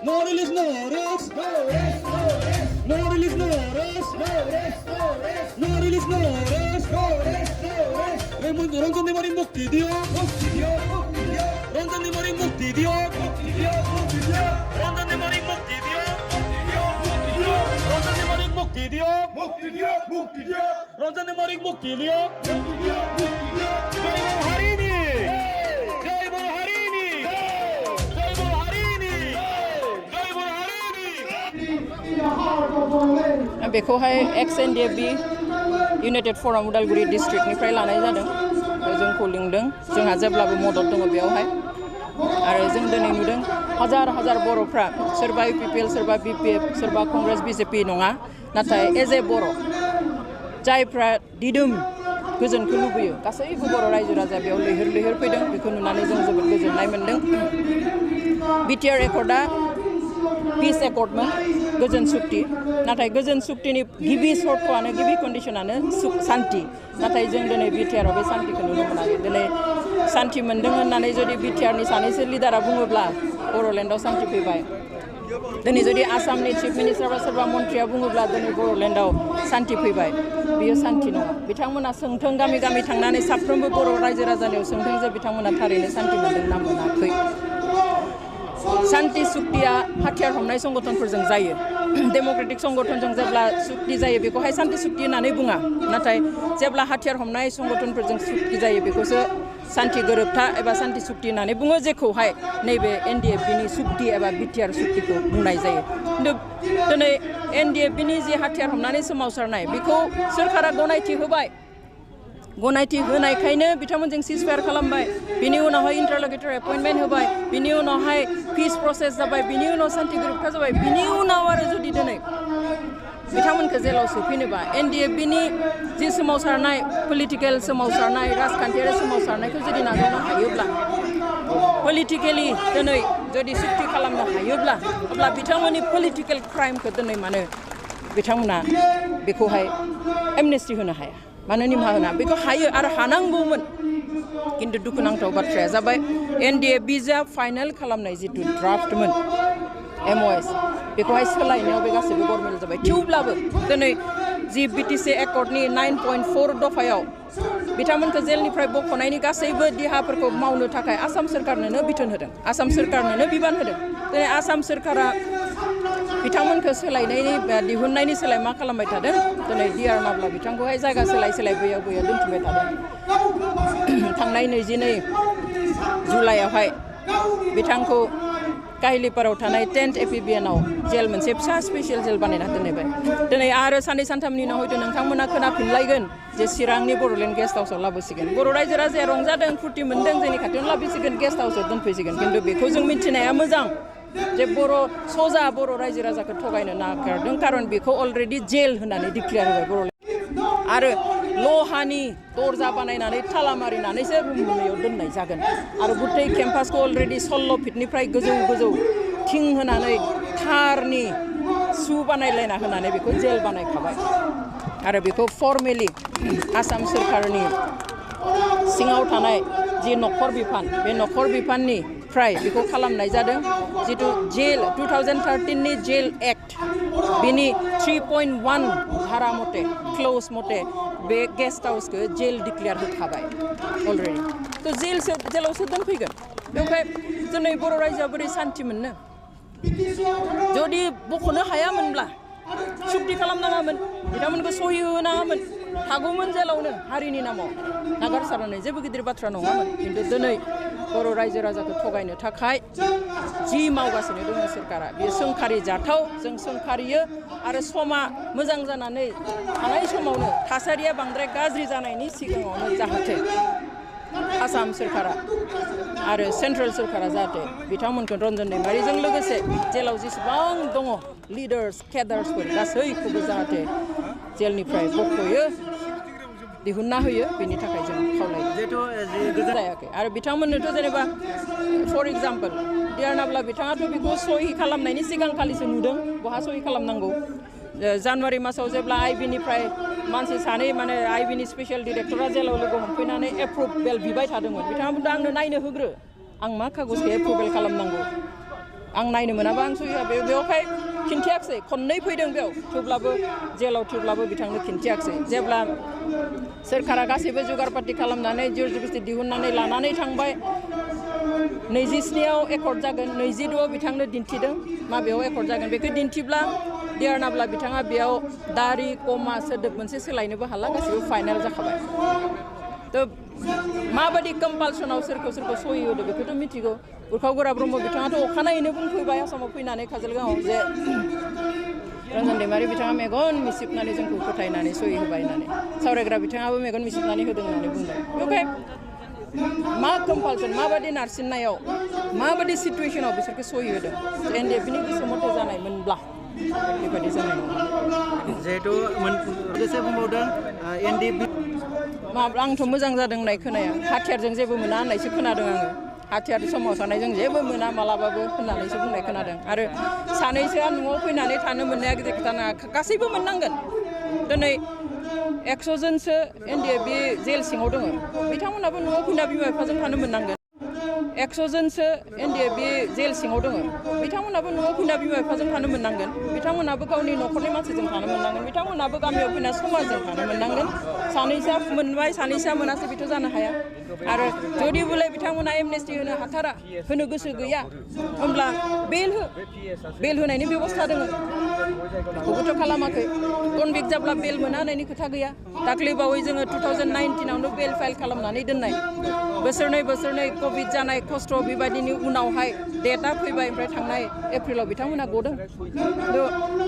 No release, no arrest. No release, no arrest. No release, no arrest. 런던 내버린 목디디오. 런던 내버린 목디디오. 런던 내버린 목디디오. 런던 내버린 목디디오. 런던 내버린 목디디오. 하리니. बेखौहाय XNDF United Forum Udalguri डिस्ट्रिक्टनिफ्राय लानाय जादों जोंखौ लिंदों जोंहा जेब्लाबो मदद दङ बेयावहाय आरो जों दिनै नुदों हाजार हाजार बर'फ्रा सोरबा UPPL सोरबा BPF सोरबा कंग्रेस BJP नङा नाथाय एज ए बर' जायफ्रा दिदोम गोजोनखौ लुबैयो गासैबो बर' रायजो राजा बेयाव लैहोर लैहोर फैदों बेखौ नुनानै जों जोबोद गोजोननाय मोन्दों BTR एकर्डआ पिस एकर्डमोन गोजोन सुक्ति नाथाय गोजोन सुक्तिनि गिबि सर्तआनो गिबि कन्डिशनानो शान्ति नाथाय जों दिनै BTR आव बे शान्तिखौ नुनो मोनाखै दिनै शान्ति मोन्दों होननानै जुदि BTR नि सानैसो लिडारा बुङोब्ला बर'लेण्डआव शान्ति फैबाय दिनै जुदि आसामनि चिफ मिनिस्टार बा सोरबा मन्त्रिया बुङोब्ला दिनै बर'लेण्डआव शान्ति फैबाय बियो शान्ति नङा बिथांमोना सोंथों गामि गामि थांनानै साफ्रोमबो बर' रायजो राजानियाव सोंथों जे बिथांमोना थारैनो शान्ति मोन्दों ना मोनाखै शान्ति सुक्तिया हाथियार हमनाय संगठनफोरजों जायो डेमोक्रेटिक संगठनजों जेब्ला सुक्ति जायो बेखौहाय शान्ति सुक्ति होननानै बुङा नाथाय जेब्ला हाथियार हमनाय संगठनफोरजों सुक्ति जायो बेखौसो शान्ति गोरोबथा एबा शान्ति सुक्ति होननानै बुङो जेखौहाय नैबे NDFB सुक्ति एबा BTR सुक्तिखौ बुंनाय जायो खिन्थु दिनै NDFB जि हाथियार हमनानै सोमावसारनाय बेखौ सोरखारा गनायथि होबाय गनायथि होनायखायनो बिथांमोनजों सिजफायार खालामबाय बिनि उनावहाय इन्टारल'केटर एपइन्टमेन्ट होबाय बिनि उनावहाय पिस प्रसेस जाबाय बिनि उनाव शान्ति गोरोबथा जाबाय बिनि उनाव आरो जुदि दिनै बिथांमोनखौ जेलाव सोफिनोबा NDFB जि सोमावसारनाय पलिटिकेल सोमावसारनाय राजखान्थियारि सोमावसारनायखौ जुदि नाजावनो हायोब्ला पलिटिकेलि दिनै जुदि सुक्ति खालामनो हायोब्ला अब्ला बिथांमोननि पलिटिकेल क्राइमखौ दिनै मानो बिथांमोना बेखौहाय एमनेस्टि होनो हाया मानो निमाहा होना बेखौ हायो आरो हानांगौमोन किन्तु दुखुनांथाव बाथ्राया जाबाय NDFB जा फाइनाल खालामनाय जितु ड्राफ्टमोन MOS बेखौहाय सोलायनायाव बे गासैबो गरमेल जाबाय थेवब्लाबो दिनै जि BTC एकर्डनि 9.4 दफायाव बिथांमोनखौ जेलनिफ्राय बख'नायनि गासैबो देहाफोरखौ मावनो थाखाय आसाम सोरखारनोनो बिथोन होदों आसाम सोरखारनोनो बिबान होदों दिनै आसाम सोरखारा बिथांमोनखौ सोलायनायनि दिहुननायनि सोलाय मा खालामबाय थादों दिनै DR नाब्ला बिथांखौहाय जायगा सोलाय बैयाव दोनथुमबाय थादों थांनाय 22 जुलाइआवहाय बिथांखौ काहिलिपाराव थानाय 10th APBN आव जेल मोनसे फिसा स्पेशल जेल बानायना दोनबाय दिनै आरो साननै सानथामनि उनाव हयथ' नोंथांमोना खोनाफिनलायगोन जे चिरांनि बर'लेण्ड गेस्ट हाउसआव लाबोसिगोन बर' रायजो राजाया रंजादों फुर्ति मोन्दों जोंनि खाथियावनो लाबोसिगोन गेस्ट हाउसआव दोनफैसिगोन खिन्थु बेखौ जों मिथिनाया मोजां जे सजा बर' रायजो राजाखौ थगायनो नागारदों कारन बेखौ अलरेडि जेल होननानै डिक्लेयार होबाय बर'लेण्ड आरो लहानि दरजा बानायनानै थाला मारिनानैसो रुम मोननैयाव दोननाय जागोन आरो गुतै केम्पासखौ अलरेडि 16 फिटनिफ्राय गोजौ थिं होनानै थारनि सु बानायलायना होनानै बेखौ जेल बानायखाबाय आरो बेखौ फर्मेलि आसाम सोरखारनि सिङाव थानाय जि नखर बिफान बे नखर बिफाननि फ्राय बेखौ खालामनाय जादों जितु जेल 2013 नि जेल एक्ट बिनि 3.1 धारा मते क्लोज मते बे गेस्ट हाउसखौ जेल डिक्लेयार होखाबाय अलरेडि तो जेलावसो दोनफैगोन बेवहाय दिनै बर' रायजोआ बोरै शान्ति मोननो जुदि बख'नो हायामोनब्ला सुक्ति खालामनाङामोन बिथांमोनखौ सहि होनाङामोन थागौमोन जेलावनो हारिनि नामाव नागारसारनानै जेबो गिदिर बाथ्रा नङामोन खिन्थु दिनै बर' रायजो राजाखौ थगायनो थाखाय जि मावगासिनो दङ सोरखारा बेयो सोंखारि जाथाव जों सोंखारियो आरो समा मोजां जानानै थानाय समावनो थासारिया बांद्राय गाज्रि जानायनि सिगाङावनो जाहाथे आसाम सोरखारा आरो सेन्ट्रेल सोरखारा जाहाथे बिथांमोनखौ रन्जन दैमारिजों लोगोसे जेलाव जेसेबां दङ लिडार्स केडार्सफोर गासैखौबो जाहाथे जेलनिफ्राय बख'यो दिहुनना होयो बेनि थाखाय जों खावलायो जायाखै आरो बिथांमोननोथ' जेनेबा फर एग्जाम्पल डियार नाब्ला बिथाङाथ' बेखौ सहि खालामनायनि सिगांखालिसो नुदों बहा सहि खालामनांगौ जानुवारि मासाव जेब्ला आइबिनिफ्राय मानसि सानै माने आइबिनि स्पेसियेल डिरेक्टरा जेलाव लोगो हमफैनानै एप्रुभेल बिबाय थादोंमोन बिथाङा बुंदों आंनो नायनो होग्रो आं मा कागजखौ एप्रुभेल खालामनांगौ आं नायनो मोनाबा आं सहि बेवहाय खिन्थियाखिसै खननै फैदों बेयाव थेवब्लाबो बिथांनो खिन्थियाखिसै जेब्ला सोरखारा गासैबो जुगार पार्टि खालामनानै जुरिसडिक्सन दिहुननानै लानानै थांबाय 27आव एकर्ड जागोन 22आव बिथांनो दिन्थिदों माबेयाव एकर्ड जागोन बेखौ दिन्थिब्ला डियार नाब्ला बिथाङा बेयाव दारि कमा सोदोब मोनसे सोलायनोबो हाला गासैबो फाइनाल जाखाबाय थ' माबायदि कम्पालसनाव सोरखौ सहि होदो बेखौथ' मिथिगौ उरखाव गोरा ब्रह्म बिथाङाथ' अखानायैनो बुंफैबाय आसामाव फैनानै काजलगावआव जे रन्जन दैमारि बिथाङा मेगन मिसिबनानै जोंखौ फोथायनानै सहि होबाय होननानै सावरायग्रा बिथाङाबो मेगन मिसिबनानै होदों होननानै बुंदों बेवहाय मा कम्पालसन माबायदि नारसिननायाव माबायदि सिटुवेसनाव बिसोरखौ सहि होदों एनडिएफनि गोसो मथे जानायमोनब्ला बेबायदि जानाय नङा जिहेतु लोगोसे बुंबावदों एनडिएफबि आंथ' मोजां जादों होननाय खोनाया हाथियारजों जेबो मोना होननायसो खोनादों आङो हाथियार सोमावसारनायजों जेबो मोना मालाबाबो होननानैसो बुंनाय खोनादों आरो सानैसोआ न'आव फैनानै थानो मोननाया गिदिर खोथा नङा गासैबो मोननांगोन दिनै 100 जनसो एनडिएफबि जेल सिङाव दङ बिथांमोनाबो न'आव फैना बिमा बिफाजों थानो मोननांगोन 100 जनसो एनडिएफबि जेल सिङाव दङ बिथांमोनाबो न'आव फैना बिमा बिफाजों थानो मोननांगोन बिथांमोनाबो गावनि न'खरनि मानसिजों थानो मोननांगोन बिथांमोनाबो गामियाव फैना समाजजों थानो मोननांगोन सानैसोआ मोनबाय सानैसोआ मोनासै बेथ' जानो हाया आरो जुदि बोले बिथांमोना एमनेस्टि होनो हाथारा होनो गोसो गैया होमब्ला बेल होनायनि बेबस्था दङ बेखौबोथ' खालामाखै कनभिक्ट जाब्ला बेल मोना होनायनि खोथा गैया दाख्लैबावै जोङो 2019आवनो बेल फाइल खालामनानै दोननाय बोसोरनै कभिड जानाय खस्थ' बेबायदिनि उनावहाय डेटआ फैबाय ओमफ्राय थांनाय एप्रिलाव बिथांमोना गदों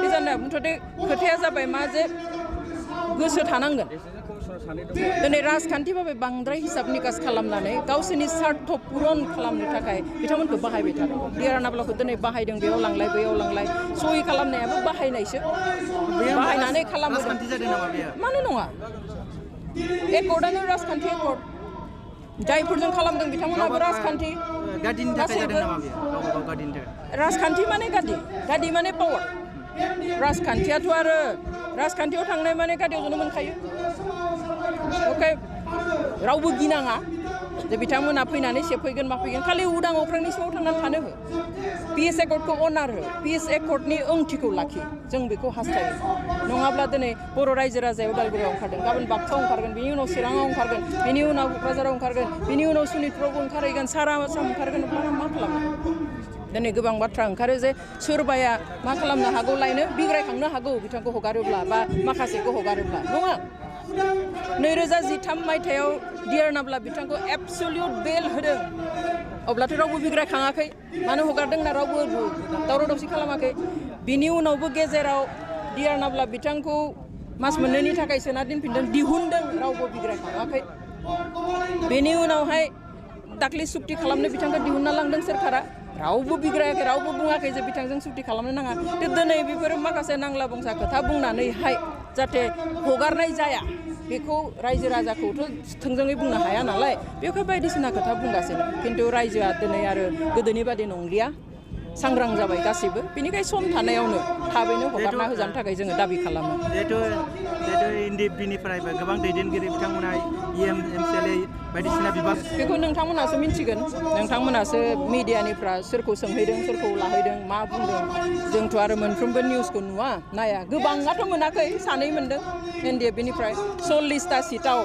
बे जानो मथथे खोथाया जाबाय मा जे गोसो थानांगोन दिनै राजखान्थिबाबो बांद्राय हिसाब निकास खालामनानै गावसोरनि स्वार्थ पुरन खालामनो थाखाय बिथांमोनखौ बाहायबाय थादों डियार नाब्लाखौ दिनै बाहायदों बेयाव लांलाय बैयाव लांलाय सहि खालामनायाबो बाहायनायसो बाहायनानै खालामदों मानो नङा एकर्डआनो राजखान्थि एकर्ड जायफोरजों खालामदों बिथांमोनाबो राजखान्थि राजखान्थि माने गादि माने पावार राजखान्थियाथ' आरो राजखान्थियाव थांनाय माने गादियाव जनो मोनखायो अके रावबो गिनाङा जे बिथांमोना फैनानै सेफैगोन माफैगोन खालि उदां अख्रांनि सिङाव थांनानै थानो हो पिस एकर्डखौ अनार हो पिस एकर्डनि ओंथिखौ लाखि जों बेखौ हास्थायो नङाब्ला दिनै बर' रायजो राजाया उदालगुरियाव ओंखारदों गाबोन बाक्सायाव ओंखारगोन बिनि उनाव चिराङाव ओंखारगोन बिनि उनाव क'क्राझाराव ओंखारगोन बिनि उनाव सनितपुरावबो ओंखारहैगोन सारा आसाम ओंखारगोन अब्ला मा खालामनो दिनै गोबां बाथ्रा ओंखारो जे सोरबाया मा खालामनो हागौ लायनो बिग्रायखांनो हागौ बिथांखौ हगारोब्ला बा माखासेखौ हगारोब्ला नङा 2013 मायथाइयाव डियार नाब्ला बिथांखौ एबसलिउट बेल होदों अब्लाथ' रावबो बिग्रायखाङाखै मानो हगारदों होनना रावबो दावराव दावसि खालामाखै बिनि उनावबो गेजेराव डियार नाब्ला बिथांखौ मास मोननैनि थाखाय सोना दोनफिनदों दिहुनदों रावबो बिग्रायखाङाखै बेनि उनावहाय दाख्लै सुक्ति खालामनो बिथांखौ दिहुनना लांदों सोरखारा रावबो बिग्रायाखै रावबो बुङाखै जे बिथांजों सुक्ति खालामनो नाङा दिनै बेफोरो माखासे नांला बंसा खोथा बुंनानैहाय जाहाथे हगारनाय जाया बेखौ रायजो राजाखौथ' थोंजोङै बुंनो हाया नालाय बेवहाय बायदिसिना खोथा बुंगासिनो खिन्थु रायजोआ दिनै आरो गोदोनि बादि नंलिया सांग्रां जाबाय गासैबो बेनिखाय सम थानायावनो थाबैनो हगारना होजानो थाखाय जोङो दाबि खालामो जिहेतु एनडिएफबिनिफ्रायबो गोबां दैदेनगिरि बिथांमोना एमसिएलए बायदिसिना बिभाग बेखौ नोंथांमोनासो मिन्थिगोन नोंथांमोनासो मिडियानिफ्रा सोरखौ सोंहैदों सोरखौ लाहैदों मा बुंदों जोंथ' आरो मोनफ्रोमबो निउसखौ नुवा नाया गोबाङाथ' मोनाखै सानै मोनदों एनडिएफबिनिफ्राय 40टा सिटआव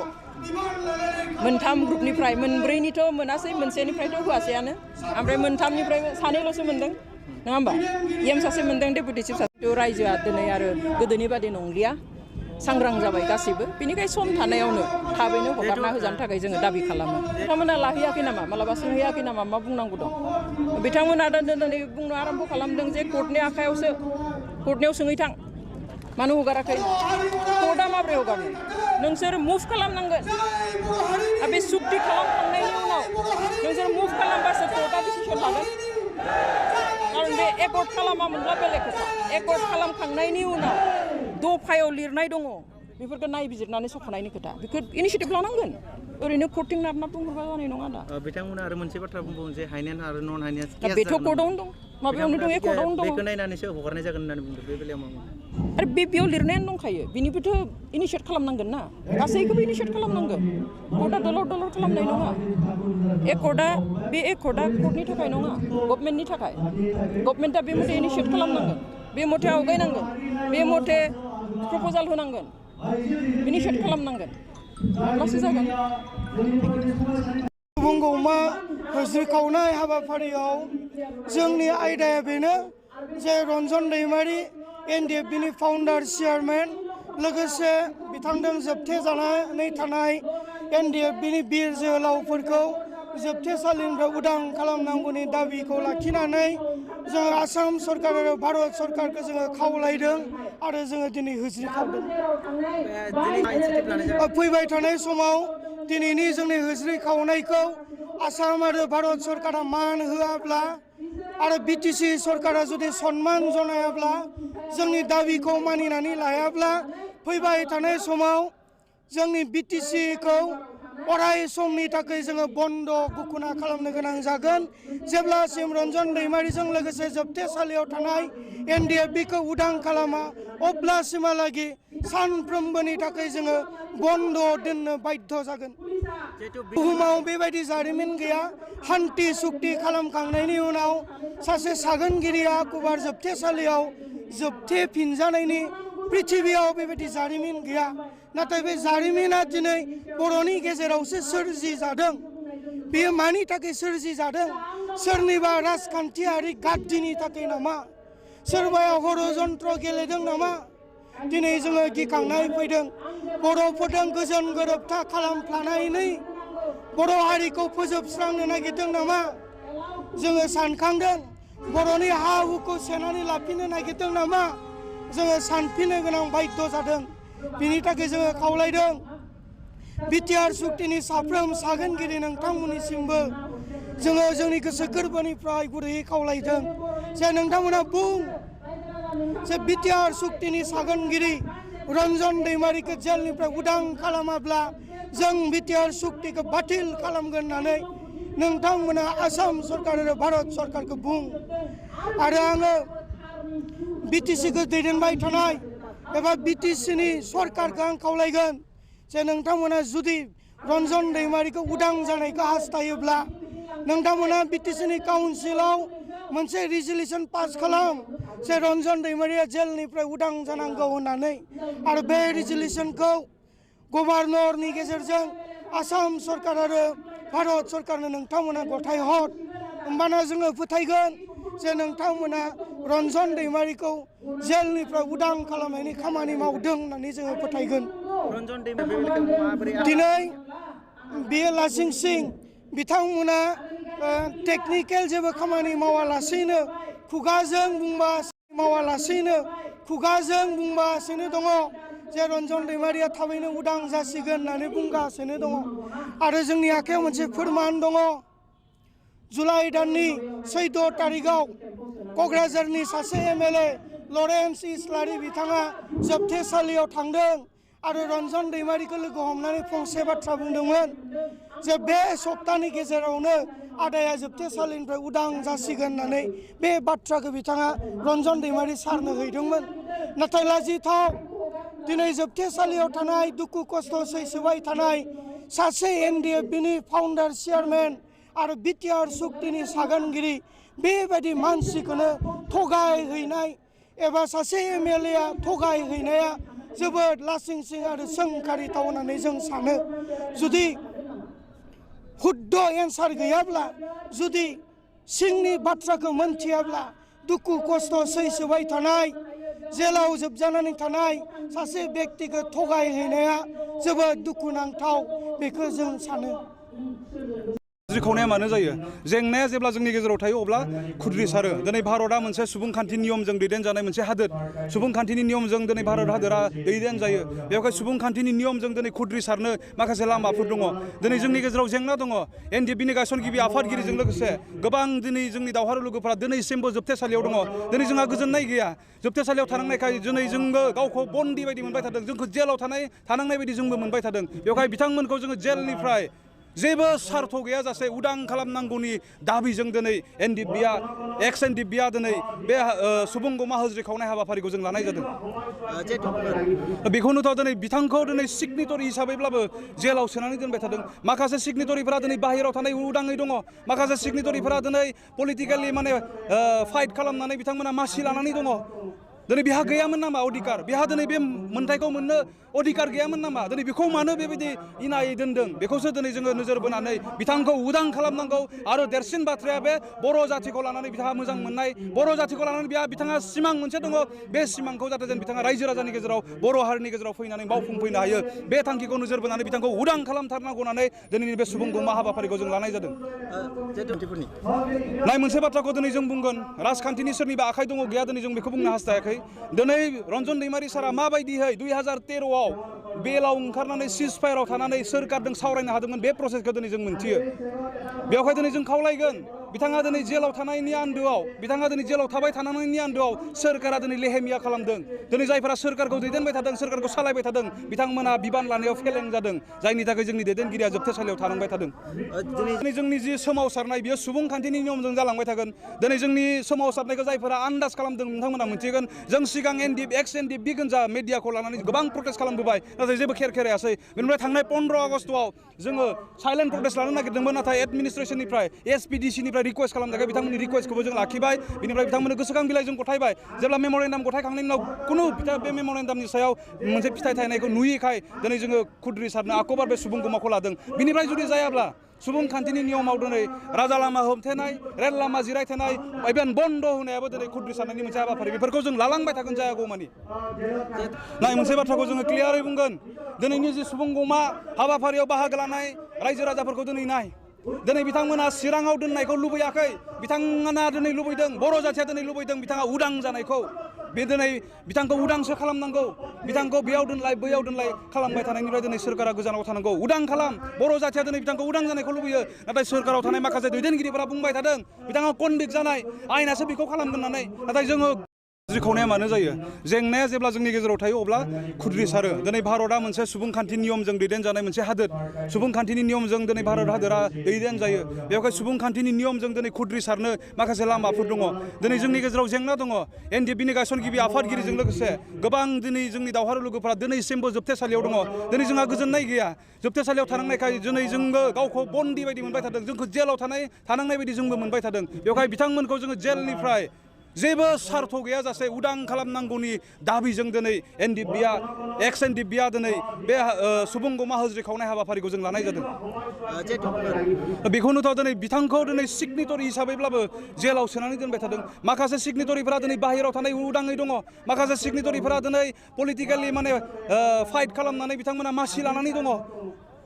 मोनथाम ग्रुपनिफ्राय मोनब्रैनिथ' मोनासै मोनसेनिफ्रायथ' होआसैयानो ओमफ्राय मोनथामनिफ्राय सानैल'सो मोनदों नङा होमबा सासे मोनदों डेपुटि चिफ सासे रायजोआ दिनै आरो गोदोनि बादि नंलिया सांग्रां जाबाय गासैबो बेनिखाय सम थानायावनो थाबैनो हगारना होजानो थाखाय जोङो दाबि खालामो बिथांमोना लाहैयाखै नामा मालाबा सोंहैयाखै नामा मा बुंनांगौ दं बिथांमोना दिनै बुंनो आरम्भ खालामदों जे कोर्टनि आखायावसो कोर्टनियाव सोंहैथां मानो हगाराखै कोर्टआ माब्रै हगारनो नोंसोर मुभ खालामनांगोन बे सुक्ति खालामखांनायनि उनाव नोंसोर मुभ खालामबासो कोर्टआ डिसिसन लागोन कारण बे एकर्ड खालामामोनब्ला बेलेग खोथा एकर्ड खालामखांनायनि उनाव दफायाव लिरनाय दङ बेफोरखौ नायबिजिरनानै सख'नायनि खोथा बेखौ इनिसियेटिभ लानांगोन ओरैनो कोर्टिं नारना बुंहरबा जानाय नङा दा बिथांमोना आरो मोनसे बाथ्रा बुंबावो जे हाइनेन आरो नन हाइनेन बेथ' कोर्टआवनो दं माबायावनो दं एकर्डआवनो दं बेखौ नायनानैसो हगारनाय जागोन होननानै बुंदों बे बेलायाव मा आरो बेयाव लिरनायानो दंखायो बिनिबोथ' इनिसियेट खालामनांगोन ना गासैखौबो इनिसियेट खालामनांगोन कोर्टआ दलर खालामनाय नङा एकर्डआ कोर्टनि थाखाय नङा गभर्नमेन्टनि थाखाय गभर्नमेन्टआ बे मथे इनिसियेट खालामनांगोन बे मथे आवगायनांगोन बे मथे प्रप'जाल होनांगोन इनिसियेट खालामनांगोन अब्लासो जागोन बुहुमगौमा होस्रिखावनाय हाबाफारियाव जोंनि आयदाया बेनो जे रन्जन दैमारि एनडिएफबिनि फाउन्डार चेयारमेन लोगोसे बिथांजों जोबथेजानानै थानाय एनडिएफबिनि बिर जोहोलावफोरखौ जोबथेसालिनिफ्राय उदां खालामनांगौनि दाबिखौ लाखिनानै जों आसाम सरकार आरो भारत सरकारखौ जोङो खावलायदों आरो जोङो दिनै होस्रिखावदों फैबाय थानाय समाव दिनैनि जोंनि होस्रिखावनायखौ आसाम आरो भारत सरकारा मान होआब्ला आरो बिटिसि सरकारा जुदि सन्मान जनायाब्ला जोंनि दाबिखौ मानिनानै लायाब्ला फैबाय थानाय समाव जोंनि बिटिसिखौ अराय समनि थाखाय जोङो बन्द गुखुना खालामनो गोनां जागोन जेब्लासिम रन्जन दैमारिजों लोगोसे जोबथेसालियाव थानाय एनडिएफबिखौ उदां खालामा अब्लासिमहालागै सानफ्रोमबोनि थाखाय जोङो बन्द दोननो बाध्य जागोन बुहुमाव बेबायदि जारिमिन गैया हान्थि सुक्ति खालामखांनायनि उनाव सासे सागोनगिरिया गुवार जोबथेसालियाव जोबथेफिनजानायनि पृथिबियाव बेबायदि जारिमिन गैया नाथाय बे जारिमिना दिनै बर'नि गेजेरावसो सोरजि जादों बेयो मानि थाखाय सोरजि जादों सोरनिबा राजखान्थियारि गाद्दिनि थाखाय नामा सोरबाया हरजन्त्र गेलेदों नामा दिनै जोङो गिखांनाय फैदों बर'फोरजों गोजोन गोरोबथा खालामफ्लानानै बर' हारिखौ फोजोबस्रांनो नागिरदों नामा जोङो सानखांदों बर'नि हा हुखौ सेनानै लाफिननो नागिरदों नामा जोङो सानफिननो गोनां बाध्य जादों बिनि थाखाय जोङो खावलायदों बिटिआर सुक्तिनि साफ्रोम सागोनगिरि नोंथांमोननिसिमबो जोङो जोंनि गोसो गोरबोनिफ्राय गुरैयै खावलायदों जे नोंथांमोना बुं जे बिटिआर सुक्तिनि सागोनगिरि रन्जन दैमारिखौ जेलनिफ्राय उदां खालामाब्ला जों बिटिआर सुक्तिखौ बातिल खालामगोन होननानै नोंथांमोना आसाम सरकार आरो भारत सरकारखौ बुं आरो आङो बिटिसिखौ दैदेनबाय थानाय एबा बिटिसिनि सरकारखौ आं खावलायगोन जे नोंथांमोना जुदि रन्जन दैमारिखौ उदां जानायखौ हास्थायोब्ला नोंथांमोना बिटिसिनि काउन्सिलाव मोनसे रिजलिउसन पास खालाम जे रन्जन दैमारिया जेलनिफ्राय उदां जानांगौ होननानै आरो बे रिजलिउसनखौ गभर्नरनि गेजेरजों आसाम सरकार आरो भारत सरकारनो नोंथांमोना गथायहर होमबाना जोङो फोथायगोन जे नोंथांमोना रन्जन दैमारिखौ जेलनिफ्राय उदां खालामनायनि खामानि मावदों होननानै जोङो फोथायगोन दिनै बिए लासिं सिं बिथांमोना टेकनिकेल जेबो खामानि मावालासेनो खुगाजों बुंबासिनो दङ जे रन्जन दैमारिया थाबैनो उदां जासिगोन होननानै बुंगासिनो दङ आरो जोंनि आखायाव मोनसे फोरमान दङ जुलाइ दाननि 14 तारिखआव क'क्राझारनि सासे एमएलए लरेन्स इस्लारि बिथाङा जोबथेसालियाव थांदों आरो रन्जन दैमारिखौ लोगो हमनानै फंसे बाथ्रा बुंदोंमोन जे बे सप्तानि गेजेरावनो आदाया जोबथेसालिनिफ्राय उदां जासिगोन होननानै बे बाथ्राखौ बिथाङा रन्जन दैमारि सारनो हैदोंमोन नाथाय लाजिथाव दिनै जोबथेसालियाव थानाय दुखु खस्थ' सैसोबाय थानाय सासे एनडिएफबिनि फाउन्डार चेयारमेन आरो बिटिआर सुक्तिनि सागोनगिरि बेबायदि मानसिखौनो थगायहैनाय एबा सासे एमएलएआ थगायहैनाया जोबोद लासिंसिं आरो सोंखारिथाव होननानै जों सानो जुदि हुद्द एन्सार गैयाब्ला जुदि सिंनि बाथ्राखौ मोनथियाब्ला दुखु खस्थ' सैसोबाय थानाय जेलाव जोबजानानै थानाय सासे बेक्तिखौ थगायहैनाया जोबोद दुखुनांथाव बेखौ जों सानो। खावनाया मानो जायो? जेंनाया जेब्ला जोंनि गेजेराव थायो अब्ला खुद्रिसारो। दिनै भारतआ मोनसे सुबुंखान्थि नियमजों दैदेनजानाय मोनसे हादोर। सुबुंखान्थिनि नियमजों दिनै भारत हादोरा दैदेनजायो। बेवहाय सुबुंखान्थिनि नियमजों दिनै खुद्रिसारनो माखासे लामाफोर दङ। दिनै जोंनि गेजेराव जेंना दङ। एनडिएफबिनि गायसनगिरि आफादगिरिजों लोगोसे गोबां दिनै जोंनि दावहारु लोगोफोरा दिनैसिमबो जोबथेसालियाव दङ। दिनै जोंहा गोजोननाय गैया। जोबथेसालियाव थानांनायखाय दिनै जोंबो गावखौ बन्दी बायदि मोनबाय थादों। जोंखौ जेलाव थानांनाय बायदि जोंबो मोनबाय थादों। बेवहाय बिथांमोनखौ जोङो जेलनिफ्राय जेबो सार्थ गैयाजासे उदां खालामनांगौनि दाबिजों दिनै एक्स एनडिएफबिआ दिनै बे सुबुं गमा होज्रि खावनाय हाबाफारिखौ जों लानाय जादों। बेखौनोथ' दिनै बिथांखौ दिनै सिगनेटरि हिसाबैब्लाबो जेलाव सोनानै दोनबाय थादों। माखासे सिगनेटरिफोरा दिनै बाहेरायाव थानाय उदाङै दङ। माखासे सिगनेटरिफोरा दिनै पलिटिकेलि फाइट खालामनानै बिथांमोना मासि लानानै दङ। दिनै बिहा गैयामोन नामा अधिकार? बिहा दिनै बे मोन्थायखौ मोननो अधिकार गैयामोन नामा? दिनै बेखौ मानो बेबायदि इनायै दोनदों? बेखौसो दिनै जोङो नोजोर बोनानै बिथांखौ उदां खालामनांगौ। आरो देरसिन बाथ्राया बे बर' जाथिखौ लानानै बिथाङा मोजां मोननाय, बर' जाथिखौ लानानै बिथाङा सिमां मोनसे दङ। बे सिमांखौ जाहाथे जेन बिथाङा रायजो राजानि गेजेराव बर' हारिनि गेजेराव फैनानै मावफुंफैनो हायो। बे थांखिखौ नोजोर बोनानै बिथांखौ उदां खालामथारनांगौ होननानै दिनैनि बे सुबुं गमा हाबाफारिखौ जों लानाय जादों। नाय मोनसे बाथ्राखौ दिनै जों बुंगोन, राजखान्थिनि सोरनिबा आखाइ दङ गैया दिनै जों बेखौ बुंनो हास्थायाखै। दिनै रन्जन दैमारि सारा माबायदिहै 2013आव बेलाव ओंखारनानै सिज फायाराव थानानै सोरखारजों सावरायनो हादोंमोन बे प्रसेसखौ दिनै जों मोनथियो। बेवहाय दिनै जों खावलायगोन, बिथाङा दिनै जेलाव थानायनि आन्दोआव, बिथाङा दिनै जेलाव थाबाय थानायनि आन्दोआव सोरखारा दिनै लेहेमिया खालामदों। दिनै जायफोरा सोरखारखौ दैदेनबाय थादों, सोरखारखौ सालायबाय थादों, बिथांमोना बिबान लानायाव फेलें जादों। जायनि थाखाय जोंनि दैदेनगिरिया जोबथेसालियाव थानांबाय थादों। दिनै जोंनि जि सोमावसारनाय बियो सुबुंखान्थिनि नियमजों जालांबाय थागोन। दिनै जोंनि सोमावसारनायखौ जायफोरा आन्दाज खालामदों बिथांमोना मिथिगोन। जों सिगां एक्स एनडिएफबि गोजा मिडियाखौ लानानै गोबां प्रटेस्ट खालामबोबाय, नाथाय जेबो खेरायासै। बेनिफ्राय थांनाय 15 आगस्टआव जोङो साइलेन्ट प्रटेस्ट लानो नागिरदोंमोन, नाथाय एडमिनिस्ट्रेसननिफ्राय एसपिडिसिनिफ्राय रिक्वेस्ट खालामनायखाय बिथांमोननि रिक्वेस्टखौबो जों लाखिबाय। बेनिफ्राय बिथांमोननो गोसोखां बिलाइ जों गथायबाय। जेब्ला मेम'रेन्डाम गथायखांनायनि उनाव खुनु बे मेम'रेन्डामनि सायाव मोनसे फिथाइ थायनायखौ नुयैखाय दिनै जोङो खुद्रिसारनो आखबार बे सुबुं गमाखौ लादों। बिनिफ्राय जुदि जायाब्ला सुबुंखान्थिनि नियमाव दिनै राजा लामा होबथेनाय, रेल लामा जिरायथेनाय, इभेन बन्द होनायाबो दिनै खुद्रिसारनायनि मोनसे हाबाफारि। बेफोरखौ जों लालांबाय थागोन जायागौमानि। नाय मोनसे बाथ्राखौ जोङो क्लियारै बुंगोन, दिनैनि जि सुबुं गमा हाबाफारियाव बाहागो लानाय रायजो राजाफोरखौ दिनै नाय। दिनै बिथांमोना चिराङाव दोननायखौ लुबैयाखै। बिथांमोना दिनै लुबैदों, बर' जाथिया दिनै लुबैदों बिथाङा उदां जानायखौ। बे दिनै बिथांखौ उदांसो खालामनांगौ। बिथांखौ बेयाव दोनलाय बैयाव दोनलाय खालामबाय थानायनिफ्राय दिनै सोरखारा गोजानाव थानांगौ। उदां खालाम। बर' जाथिया दिनै बिथांखौ उदां जानायखौ लुबैयो, नाथाय सोरखाराव थानाय माखासे दैदेनगिरिफोरा बुंबाय थादों बिथाङा कनभिक्ट जानाय, आयेनासो बेखौ खालामगोन होननानै। नाथाय जोङो खावनाया मानो जायो? जेंनाया जेब्ला जोंनि गेजेराव थायो अब्ला खुद्रिसारो। दिनै भारतआ मोनसे सुबुंखान्थि नियमजों दैदेनजानाय मोनसे हादोर। सुबुंखान्थिनि नियमजों दिनै भारत हादोरा दैदेनजायो। बेवहाय सुबुंखान्थिनि नियमजों दिनै खुद्रिसारनो माखासे लामाफोर दङ। दिनै जोंनि गेजेराव जेंना दङ। एनडिएफबिनि गायसनगिरि आफादगिरिजों लोगोसे गोबां दिनै जोंनि दावहारु लोगोफोरा दिनैसिमबो जोबथेसालियाव दङ। दिनै जोंहा गोजोननाय गैया। जोबथेसालियाव थानांनायखाय दिनै जोंबो गावखौ बन्दी बायदि मोनबाय थादों। जोंखौ जेलाव थानांनाय बायदि जोंबो मोनबाय थादों। बेवहाय बिथांमोनखौ जोङो जेलनिफ्राय जेबो सार्थ गैयाजासे उदां खालामनांगौनि दाबिजों दिनै एक्स एनडिएफबिआ दिनै बे सुबुं गमा होज्रि खावनाय हाबाफारिखौ जों लानाय जादों। बेखौनोथ' दिनै बिथांखौ दिनै सिगनेटरि हिसाबैब्लाबो जेलाव सोनानै दोनबाय थादों। माखासे सिगनेटरिफोरा दिनै बाहेरायाव थानाय उदाङै दङ। माखासे सिगनेटरिफोरा दिनै पलिटिकेलि फाइट खालामनानै बिथांमोना मासि लानानै दङ।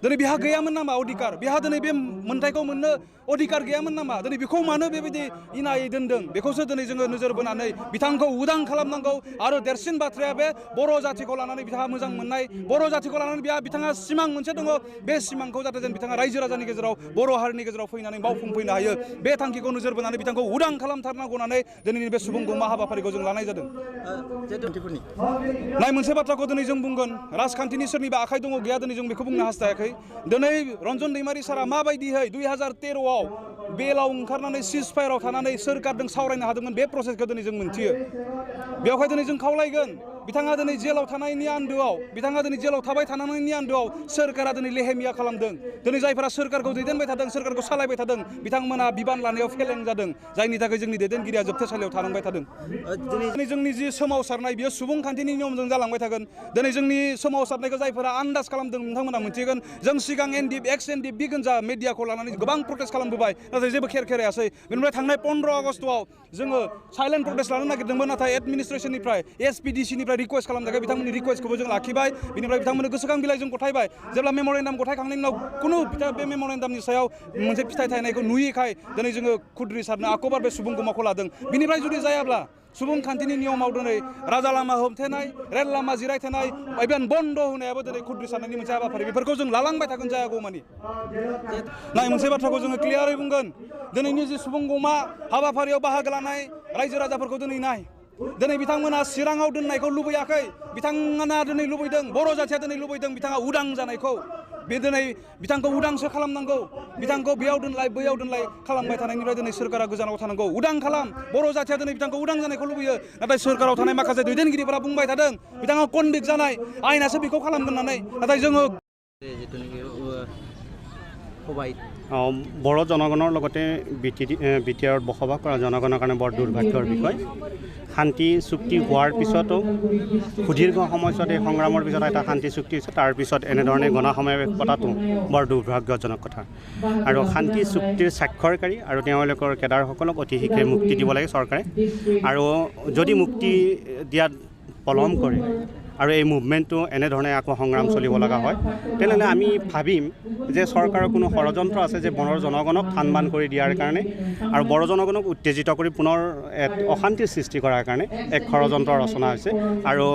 दिनै बिहा गैयामोन नामा अधिकार? बिहा दिनै बे मोन्थायखौ मोननो अधिकार गैयामोन नामा? दिनै बेखौ मानो बेबायदि इनायै दोनदों? बेखौसो दिनै जोङो नोजोर बोनानै बिथांखौ उदां खालामनांगौ। आरो देरसिन बाथ्राया बे बर' जाथिखौ लानानै बिथाङा मोजां मोननाय, बर' जाथिखौ लानानै बिथाङा सिमां मोनसे दङ। बे सिमांखौ जाहाथे जेन बिथाङा रायजो राजानि गेजेराव बर' हारिनि गेजेराव फैनानै मावफुंफैनो हायो। बे थांखिखौ नोजोर बोनानै बिथांखौ उदां खालामथारनांगौ होननानै दिनैनि बे सुबुं गमा हाबाफारिखौ जों लानाय जादों। नाय मोनसे बाथ्राखौ दिनै जों बुंगोन, राजखान्थिनि सोरनिबा आखाइ दङ गैया दिनै जों बेखौ बुंनो हास्थायाखै। दिनै रन्जन दैमारि सारा माबायदिहै 2013आव बेलाव ओंखारनानै सिज फायाराव थानानै सोरखारजों सावरायनो हादोंमोन बे प्रसेसखौ दिनै जों मोनथियो। बेवहाय दिनै जों खावलायगोन, बिथाङा दिनै जेलाव थानायनि आन्दोआव बिथाङा दिनै जेलाव थाबाय थानायनि आन्दोआव सोरखारा दिनै लेहेमिया खालामदों दिनै जायफोरा सोरखारखौ दैदेनबाय थादों सोरखारखौ सालायबाय थादों बिथांमोना बिबान लानायाव फेलें जादों जायनि थाखाय जोंनि दैदेनगिरिया जोबथेसालियाव थानांबाय थादों दिनै जोंनि जि सोमावसारनाय बियो सुबुंखान्थिनि नियमजों जालांबाय थागोन दिनै जोंनि सोमावसारनायखौ जायफोरा आन्दाज खालामदों नोंथांमोना मिथिगोन जों सिगां एनडिएफ एक्स एनडिएफ बि गोनजा मिडियाखौ लानानै गोबां प्रटेस्ट खालामबोबाय नाथाय जेबो खेर खेरायासै बेनिफ्राय थांनाय 15 आगस्टआव जोङो साइलेन्ट प्रटेस्ट लानो नागिरदोंमोन नाथाय एडमिनिस्ट्रेसननिफ्राय एसपिडिसिनिफ्राय रिक्वेस्ट खालामदों बिथांमोननि रिक्वेस्टखौबो जों लाखिबाय बिनिफ्राय बिथांमोननो गोसोखां बिलाइ जों गथायबाय जेब्ला मेम'रेन्डाम गथायखांनायनि उनाव कुनु बे मेम'रेन्डामनि सायाव मोनसे फिथाइ थायनायखौ नुयैखाय दिनै जोङो खुद्रि सारनो आखबार बे सुबुं गमाखौ लादों बिनिफ्राय जुदि जायाब्ला सुबुंखान्थिनि नियमाव दिनै राजा लामा हमथेनाय रेल लामा जिरायथेनाय इभेन बन्द होनायाबो दिनै खुद्रि सारनायनि मोनसे हाबाफारि बेफोरखौ जों लालांबाय थागोन जायागौमानि नाय मोनसे बाथ्राखौ जोङो क्लियारै बुंगोन दिनैनि जि सुबुं गमा हाबाफारियाव बाहागो लानाय रायजो राजाफोरखौ दिनै नाय दिनै बिथांमोना चिराङाव दोननायखौ लुबैयाखै बिथांमोना दिनै लुबैदों बर' जाथिया दिनै लुबैदों बिथाङा उदां जानायखौ बे दिनै बिथांखौ उदांसो खालामनांगौ बिथांखौ बेयाव दोनलाय बैयाव दोनलाय खालामबाय थानायनिफ्राय दिनै सोरखारा गोजानाव थानांगौ उदां खालाम बर' जाथिया दिनै बिथांखौ उदां जानायखौ लुबैयो नाथाय सोरखाराव थानाय माखासे दैदेनगिरिफोरा बुंबाय थादों बिथाङा कनभिक्ट जानाय आयेनासो बेखौ खालामगोन होननानै नाथाय जोङो বড়ো জনগণৰ লগতে বি টি আৰত বসবাস কৰা জনগণৰ কাৰণে বৰ দুৰ্ভাগ্যৰ বিষয় শান্তি চুক্তি হোৱাৰ পিছতো সুদীৰ্ঘ সময়ছোৱাত এই সংগ্ৰামৰ পিছত এটা শান্তি চুক্তি হৈছে তাৰ পিছত এনেধৰণে গণসমাৱেশ পতাটো বৰ দুৰ্ভাগ্যজনক কথা আৰু শান্তি চুক্তিৰ স্বাক্ষৰকাৰী আৰু তেওঁলোকৰ কেডাৰসকলক অতি শীঘ্ৰে মুক্তি দিব লাগে চৰকাৰে আৰু যদি মুক্তি দিয়াত পলম কৰে আৰু এই মুভমেণ্টটো এনেধৰণে আকৌ সংগ্ৰাম চলিব লগা হয় তেনেহ'লে আমি ভাবিম যে চৰকাৰৰ কোনো ষড়যন্ত্ৰ আছে যে বড়ো জনগণক থান বান কৰি দিয়াৰ কাৰণে আৰু বড়ো জনগণক উত্তেজিত কৰি পুনৰ এক অশান্তিৰ সৃষ্টি কৰাৰ কাৰণে এক ষড়যন্ত্ৰ ৰচনা হৈছে আৰু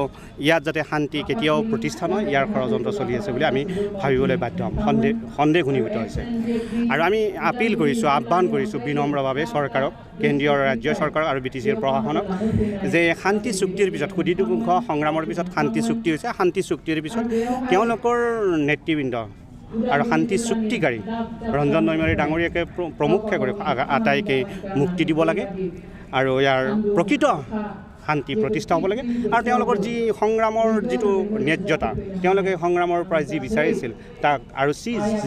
ইয়াত যাতে শান্তি কেতিয়াও প্ৰতিষ্ঠা নহয় ইয়াৰ ষড়যন্ত্ৰ চলি আছে বুলি আমি ভাবিবলৈ বাধ্য হ'ম সন্দেহ ঘনীভূত হৈছে আৰু আমি আপিল কৰিছোঁ আহ্বান কৰিছোঁ বিনম্ৰভাৱে চৰকাৰক কেন্দ্ৰীয় ৰাজ্য চৰকাৰ আৰু BTCৰ প্ৰশাসনক যে শান্তি চুক্তিৰ পিছত সুদীৰ্ঘ সংগ্ৰামৰ পিছত শান্তি চুক্তি হৈছে শান্তি চুক্তিৰ পিছত তেওঁলোকৰ নেতৃবৃন্দ আৰু শান্তি চুক্তিকাৰী ৰঞ্জন দৈমাৰী ডাঙৰীয়াকে প্ৰমুখ্যে কৰি আটাইকে মুক্তি দিব লাগে আৰু ইয়াৰ প্ৰকৃত শান্তি প্ৰতিষ্ঠা হ'ব লাগে আৰু তেওঁলোকৰ যি সংগ্ৰামৰ যিটো ন্যায্যতা তেওঁলোকে সংগ্ৰামৰ পৰা যি বিচাৰিছিল তাক আৰু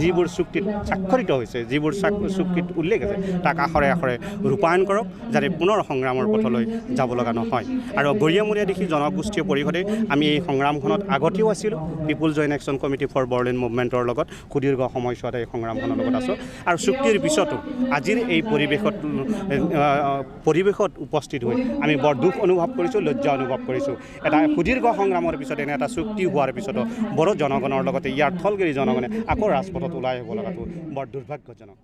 যিবোৰ চুক্তিত স্বাক্ষৰিত হৈছে যিবোৰ চুক্তিত উল্লেখ আছে তাক আখৰে আখৰে ৰূপায়ণ কৰক যাতে পুনৰ সংগ্ৰামৰ পথলৈ যাব লগা নহয় আৰু গৰিয়ামূৰীয়া দেখি জনগোষ্ঠীয় পৰিষদে আমি এই সংগ্ৰামখনত আগতেও আছিলোঁ people joint action committee for Bodoland মুভমেণ্টৰ লগত সুদীৰ্ঘ সময়ছোৱাত এই সংগ্ৰামখনৰ লগত আছোঁ আৰু চুক্তিৰ পিছতো আজিৰ এই পৰিৱেশত উপস্থিত হৈ আমি বৰ দুখ অনুভৱ কৰিছোঁ লজ্জা অনুভৱ কৰিছোঁ এটা সুদীৰ্ঘ সংগ্ৰামৰ পিছত এনে এটা চুক্তি হোৱাৰ পিছতো বড়ো জনগণৰ লগতে ইয়াৰ থলগিৰি জনগণে আকৌ ৰাজপথত ওলাই আহিব লগাটো বৰ দুৰ্ভাগ্যজনক